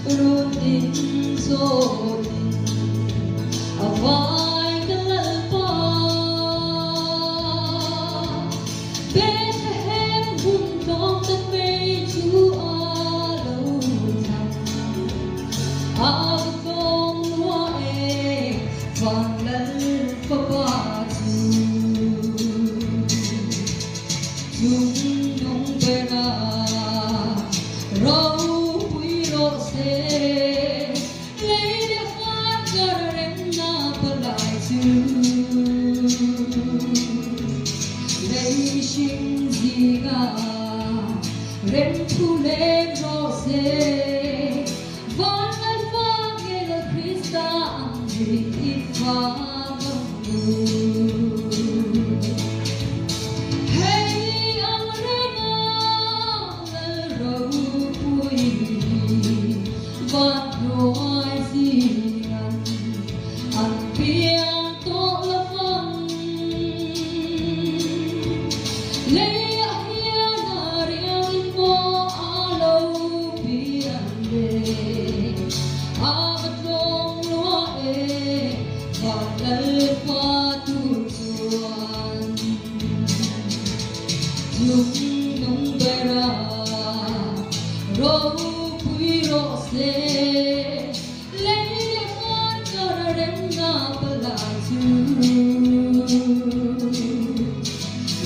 Run din zawtin a vai ka Lalpa. Bethlehem hmun tlawm tak mai chu a lo thlang. A va tlawm lua e, van Lal fapa chu. Chung nung bera ropui rawh se, lei leh van kar remna palai chu. Lei mihring zinga rem thu leng rawh se, van Lalpa nge Lal Krista ang rin i fak ang u. Hei ang renga Lal ropui van hnuai zingan an piang tawh lovang. Leiah hian a riangin maw a lo pian le, a va tlawm lua e, van Lalpa tur chuan. Chung nung bera ropui rawh se. Lei leh van kar a remna palai chu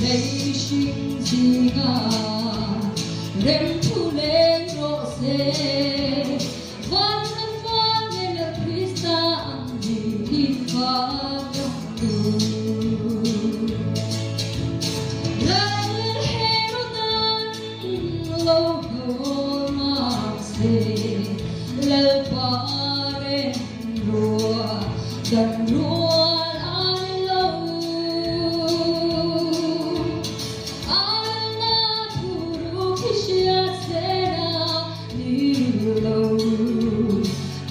lei mihring zinga rem thu leng rawh se. Van lam van nge Lal Krista ang hi i fak ang u. Lal Herodan lo hnawr mah se, Lalpa reng rua dan rual a ni lo. Alna thu ruk hi hriat sen a ni lo.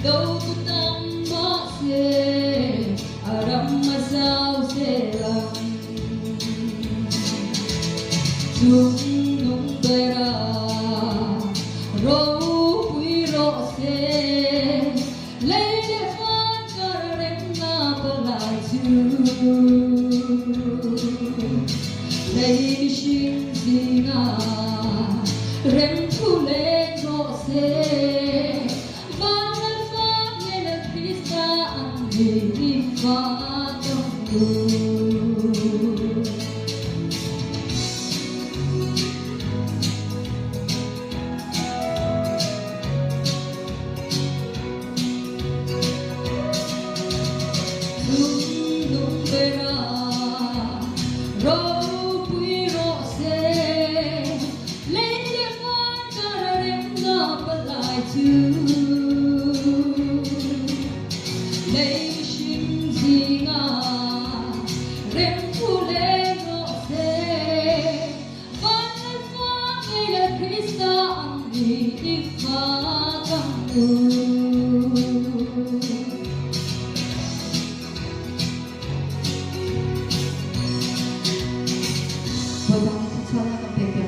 Do tu tam mah se a ram a zau zel ang. Chung nung bera ropui rawh se, lei leh van kar remna palai chu. Lei mihring zinga rem thu leng rawh se, van Lalfa nge Lal Krista an ni i fak ang u. Chung nung bera ropui rawh se, lei leh van kar a remna palai chu. Lei mihring zinga rem thu leng rawh se, van Lalpa ngei Lal Krista ang ni i fak ang u.